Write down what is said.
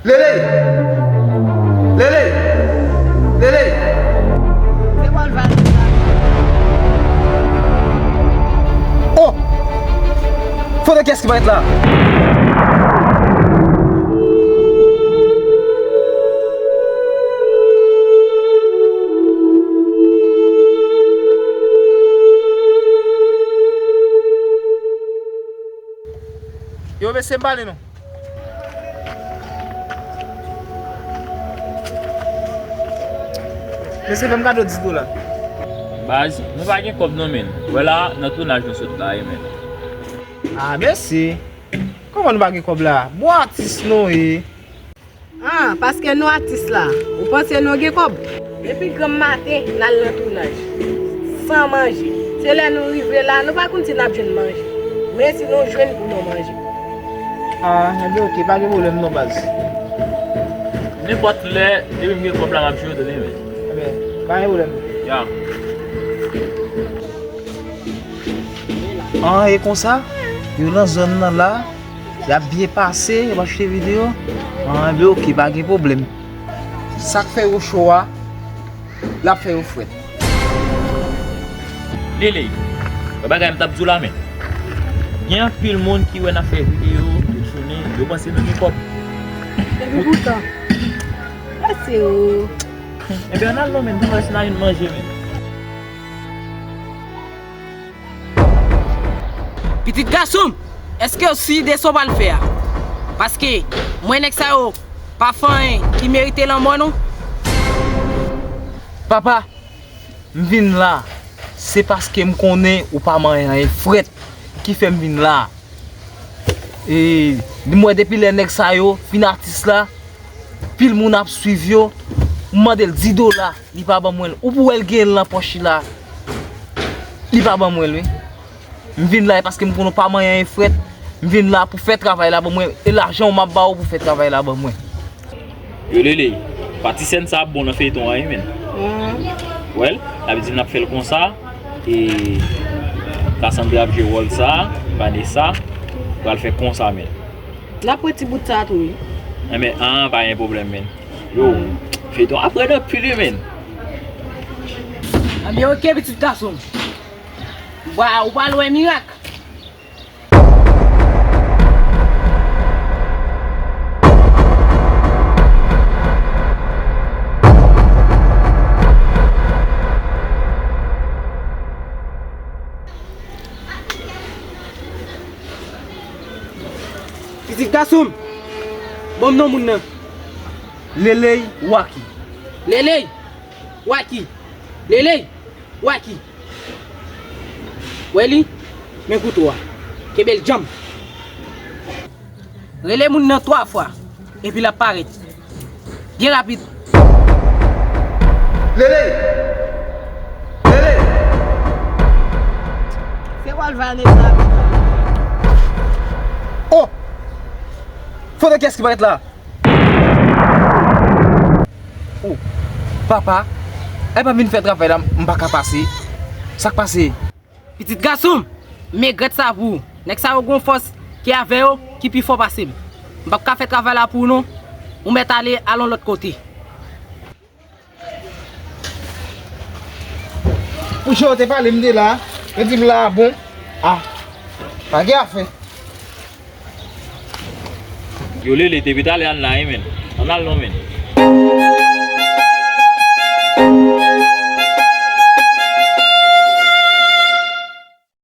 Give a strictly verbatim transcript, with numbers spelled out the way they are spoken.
Lele! Lele! Lele! Se bòl valiz la. Oh! Foto kiyès ki parèt la? Yo, mesye, m pale non. Mesye, fè m kado dis dola. Baz, nou pa gen kòb non, menn. Wè la, nan tounaj nou sot la, wi, menn. Ah, mesye. Kòman nou pa gen kòb la? Bon atis nou ye. Ah, paske nou atis la, ou panse nou gen kòb? Depi granm maten, n al nan tounaj. San manje. Se lè nou rive la, nou pa konn si n ap jwenn manje. Men si nou jwenn pou nou manje. Ah, enben, oke, pa gen pwoblèm non, baz. Nenpòt lè, depi m gen kòb la, m ap jere w, tande, men. Enben, pa gen pwoblèm. Ya. Ah, e konsa, yo nan zòn nan la, y ap byen pase, y ap achte videyo. Ah, enben, oke, pa gen pwoblèm. Sa k fè yo cho a, l ap fè yo frèt. Lele, wè bagay m t ap di w la, men. Gen anpil moun ki wè n ap fè videyo tout jounen, yo panse nou gen kòb. Epi poutan, mesye o. Enben, ann al non, men, pou nou wè si n a jwenn manje, men. Pitit gason m, èske w si de sa w pral fè a? Paske m wè nèg sa yo pa fè anyen ki merite lanmò non. Papa, m vin la, se paske m konnen ou pa manyen anyen frèt ki fè m vin la. E, m wè depi lè nèg sa yo fin atis la, pil moun ap swiv yo, m mande l dis dola, li pa ban mwen l. Ou pou wè l gen l nan pòch li la, li pa ban mwen l, wi. M vin la e paske m konnen w pa manyen anyen frèt. M vin la pou fè travay la ban mwen, e lajan w m ap ba w pou fè travay la ban mwen. Yo, Lele, pati sèn sa ap bon nan feyton an, wi, menn. Wè l, sa vle di n ap fè l konsa, e Cassandra ap jwe wòl sa, Vanessa pral fè konsa, menn. N ap pran ti bout sa tou, wi. Enben, an, pa gen pwoblèm, menn. Yo, feyton ap rèd anpil, wi, menn. Enben, oke, pitit gason m. Ou pa, ou pral wè mirak. Pitit gason m, ban m non moun nan. Leley Waki. Leley Waki. Leley Waki. Wè li? Men kouto a. Kenbe l djanm. Rele moun nan twa fwa, epi l ap parèt. Byen rapid. Lele! Lele! Se wòl Vanessa. Oh! Foto kiyès ki parèt la? Oh, papa, epa m vin fè travay la, m pa ka pase. Sa k pase? Pitit gason m, m regrèt sa pou ou. Nèg sa yo gon fòs ki avè yo, ki pi fò pase m. M p ap ka fè travay la pou ou non. Ou mèt ale, al yon lòt kote. Pou jan yo te pale m de la, yo di m la bon. Ah, pa gen afè. Yo, Lele, te vit ale ann la, wi, menn. Ann al non, menn.